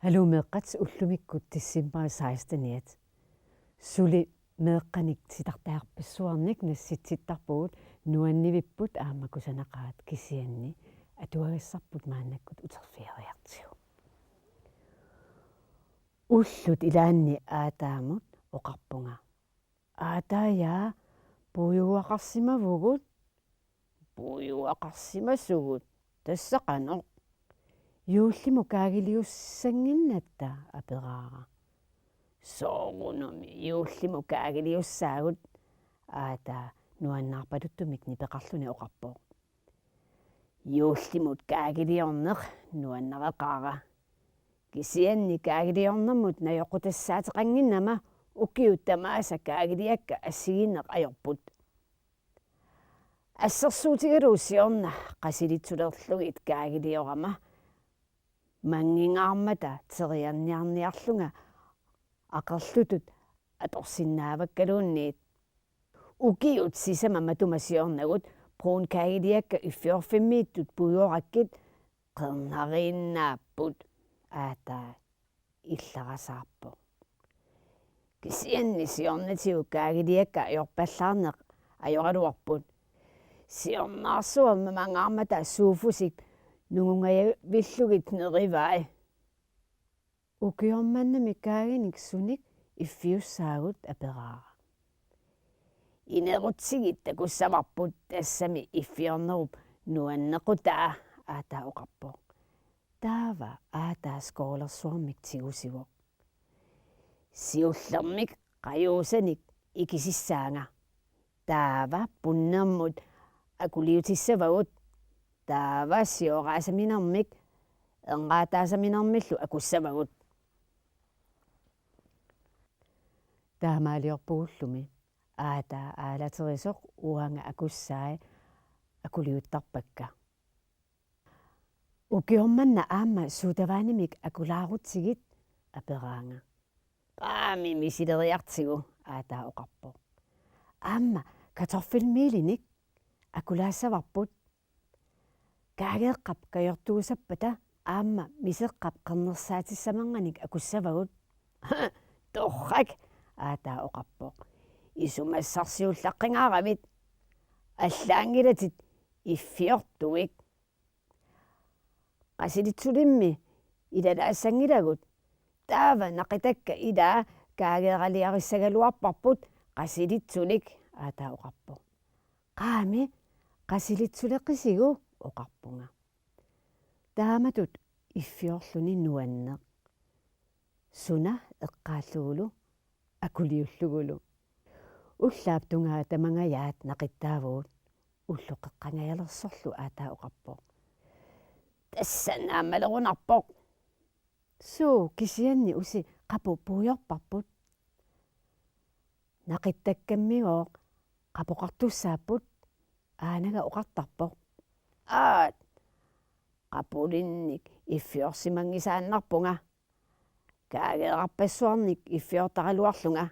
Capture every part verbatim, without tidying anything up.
Aluu meeqqat, ullumikkut decembarip seksteniat. Suli meeqqanik titartagarpassuarnik nassitsittarpugut, nuannivipput aamma kusanaqaat, kisianni atuagassarput maannakkut uterfigereertigu. Ullut ilaanni aataamut oqarpunga: Aataajaa, puiuaqarsimavugut. Puiuaqarsimasugut? Tassa qanoq? Juullimut kaagiliussannginnatta, aperaara. Soorunami juullimut kaagiliussaagut, aataa nuannaarpaluttumik nipeqarluni oqarpoq. Juullimut kaagiliorneq nuannareqaara. Kisianni kaagiliornermut najoqqutassaateqannginnama ukiut tamaasa kaagiliakka assigiinneq ajorput. Assersuutigalugu siorna qasilitsulerlugit kaagiliorama manngingaarmata teriarniarniarlunga aqerlutut atorsinnaavakkaluunniit. Ukiut sisamat matuma siornagut brunkaagiliakka Iffiorfimmiittut puigorakkit qernariinnaapput, aataa illarasaarpoq. Kisianni siornatigut kaagiliakka ajorpallaarneq ajoraluarput. Siornaarsuarmangaarmata Sofusip nungungajavillugit nerivai. Ukioq mannami kaaginik sunik iffiussaagut, aperaara. Inerutsigit takussavarput, tassami iffiornerup nuannequtaa, aataa oqarpoq. Taava aataa skoolersuarmik tigusivoq. Siullermik qajuusanik ikisissaanga. Taava punnermut akuliutissavagut. Taava sioraasaminermik erngaataasaminermillu akussavagut. Taamaaliorpugullumi aataa aalaterisoq uanga akussai akuliuttarpakka. Ukioq manna aamma sodavandimik akulaarutsigit, aperaanga. Qaami misileriartigu, aataa oqarpoq. Aamma kartoffelmelinik akulaassavarput. Kaageeqqap kajortuusappata aamma miseqqap qernersaatissamernganik akussavagut. Torrak, aataa oqarpoq. Isumassarsiullaqqingaaravit. Allaanngilatit iffiortuit. Qasilitsulimmi ilalaassangilagut. Taava naqitakka ilaa kaageeraliarissagaluarparput qasilitsulik, aataa oqarpoq. Qaami, qasilitsuleqisigu, oqarpunga. Taamatut iffiorluni nuanneq. Suna eqqaallugulu akuliullugulu. Ullaap tungaa tamangajaat naqittaavugut, ulloq qeqqangajalersorlu, aataa oqarpoq. Tassa naammalerunarpoq. Suu, kisianni usi qaput puiorparput. Naqittakkammigooq qapoqartussaapput, aanaga oqartarpoq. Aat, qapulinnik iffiorsimanngisaannarpunga. Kaageerarpassuarnik iffiortaraluarlunga.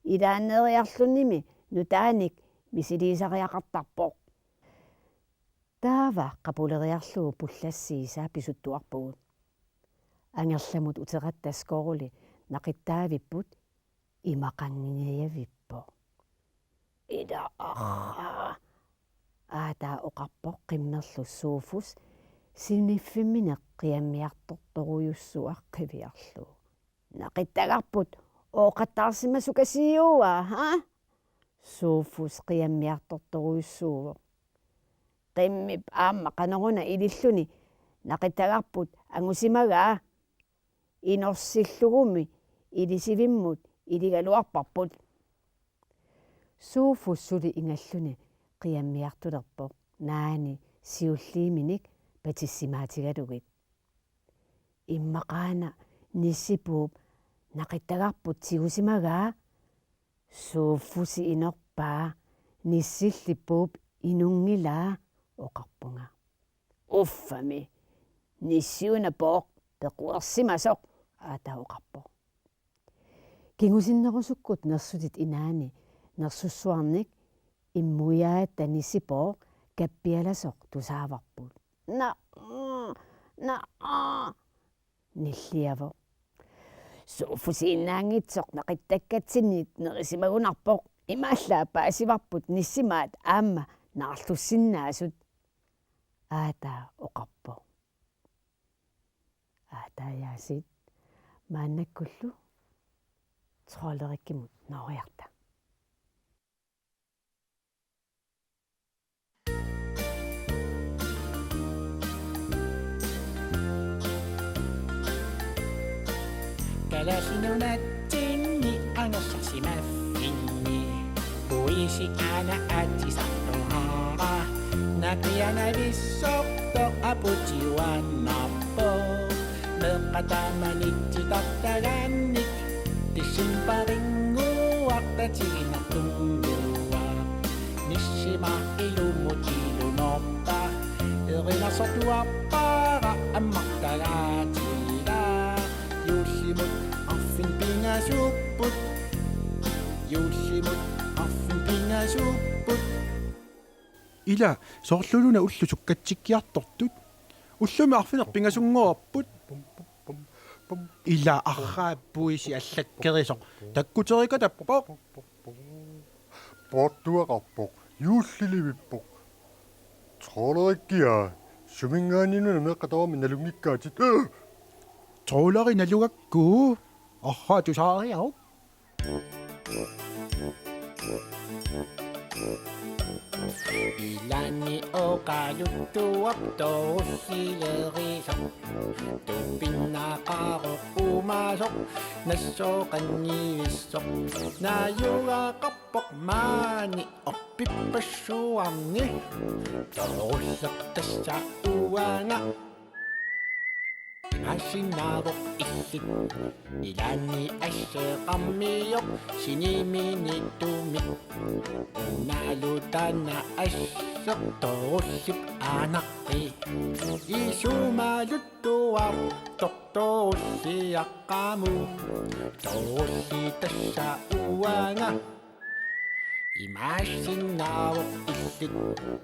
Ilaanneeriarlunimi nutaanik misiliisariaqartarpoq. Taava qapuleriarlugu pullassiisa pisuttuarpugut. Angerlamut uteratta skooli naqittaavipput, imaqanngingajavippoq. Ila arraa, aataa oqarpoq qimmerlu Sofus siniffimminik qiammiartortorujussuaq qiviarlugu. Naqittagarput ooqattaarsimasukasiiua, ha? Sofus qiammiartortorujussuuvoq. Qimmip aamma qanoruna ililluni naqittagarput angusimagaa. Inorsillugumi ilisivimmut iligaluarparput. Sofus suli ingalluni qiammiartulerpoq naani siulliiminik patissimaatigalugit. Immaqaana Nissipuup naqittagarput tigusimagaa. Sofusi inorpaa, Nissilli Puup inunngilaa, oqarpunga. Uffami, Nissiuna Pooq pequersimasoq, aataa oqarpoq. Kingusinnerusukkut nersutit inaanni nersussuarnik immuiaatta Nissipooq kappialasoq tusaavarput. Na, na, nilliavoq. Sofusiinnaanngitsoq naqittakkatsinnit nerisimagunarpoq, imaallaat paasivarput nissimaat aamma naarlussinnaasut. Aataa oqarpoq: Aataajaasiit, maannakkullu Trolderikkimut nooriarta. Kalaallit Nunaatsinni angerlarsimaffinni puisi aana aatsisartuaraa. Naqianavissortoq aputiuaannarpoq. Meeqqat tamanit titartagaannik decembarinnguaq tatiginartunnguaq. Nissimaaq ilumut ilumoorpa. Erinarsortuarpara ammartagaatila. Juullimut arfineq-pingasuupput. Juullimut arfineq-pingasuupput. Ila, soorluuna ullut sukkatsikkiartortut. Ullumi arfineq-pingasunngorput. Ila, arraa puisi allakkerisoq takkuterikatappoq. Poortuaqarpoq, juullilivippoq. Trolderikkiaa, suminngaanniinuna meeqqat tamarmik nalunngikkaatit? Trolderit nalugakku, arraa tusaariaruk. Ilaanni oqaluttuartoq torullilerisaq. Tupinnaqaroq uumasoq, nassooqanngivissoq. Najugaqarpoq maani orpippassuarni. Torulleq tassa uanga. Imaassinnaavoq illit. Ilaanni asseqarmioq siniminitumik. Unalu taanna asseq torullip aanaqqi. Isumaluttuartoq torulliaqqamut. Torulli tassa uanga. Imaassinnaavoq illit.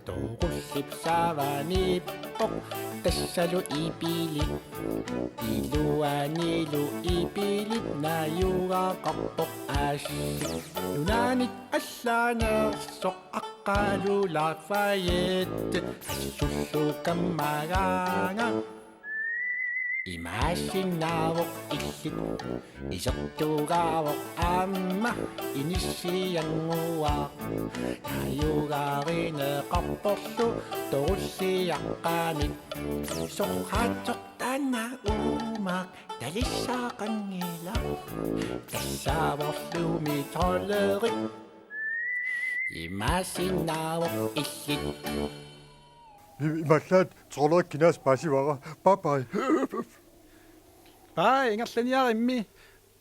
Torullip saavaniippoq tassalu ipili. Iluanilu ipilip najugaqarpoq assip. Nunaanit allaanersoq aqqalulaarfajit assullu kammagaanga. Imaassinnaavoq illit. Isertugaavoq aamma inissiannguaq. Najugaarineqarporlu torulliaqqamit. Soqaatsoq taanna uumaaq talissaqanngilaq. Tassavorlumi trolderik. Imaassinnaavoq illit. I-, imaallaat trolderik kinaassuseq paasivara. Bye bye. Bye, ingerlaniarimmi.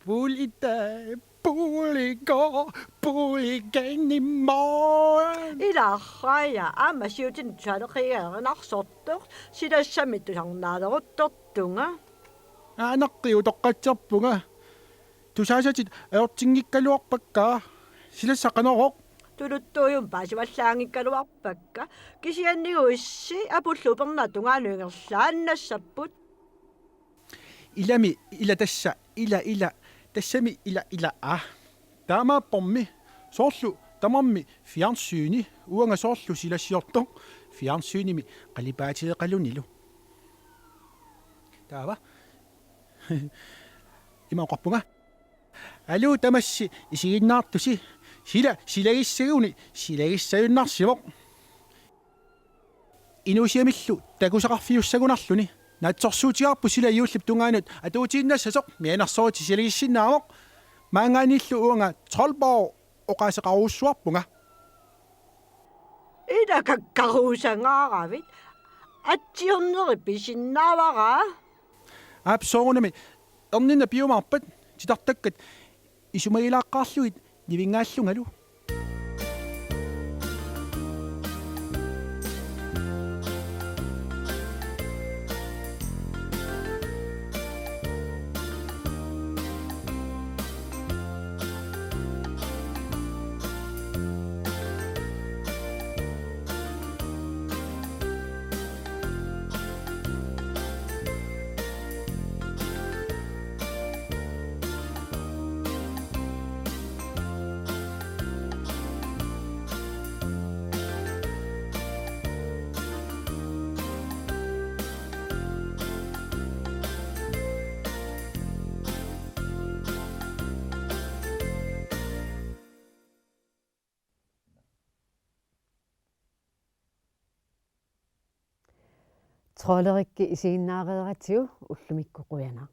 Puuli taa, puuli goo, puuli gennimmaa. Ila arraa, aamma siutini tusaleqqiga erinarsortoq, silassamik tusarnaaleruttortunga. Aanaqqi utoqqatserpunga. Tusaasatit ajortinngikkaluarpakka. Silassaq Qanorooq. Tuluttuujummi paasivallaanngikkaluarpakka. Kisiannigooq issi apullu upernaap tungaanut ingerlaannassapput. Ilami, ila tassa, ila, ila, tassami, ila, ila, a. Taamaappormi, soorlu tamarmi fjernsyni, uanga soorlu silassiortoq fjernsynimi qalipaatigeqalunilu. Taava. Ima oqarpunga. Aluu, tamassi isiginnaartusi, sila silagissaguni silagissajunnarsivoq. Inuusiamillu takusaqarfiussagunarluni. Naatsorsuutigaarput sila juullip tungaanut atuutiinnassasoq, mianersorutit silagissinnaavoq. Maanngaanniillu uanga Troldborg oqaaseqarujussuarpunga. Ila kakkaruusangaaravit, atsiornerit pisinnaavara. Aap, soorunami erninnaq piumaarpat titartakkat isumagilaaqqaarlugit nivinngaallungalu. Trolderikkit isiginnaareeratsigu ullumikkut qujanaq.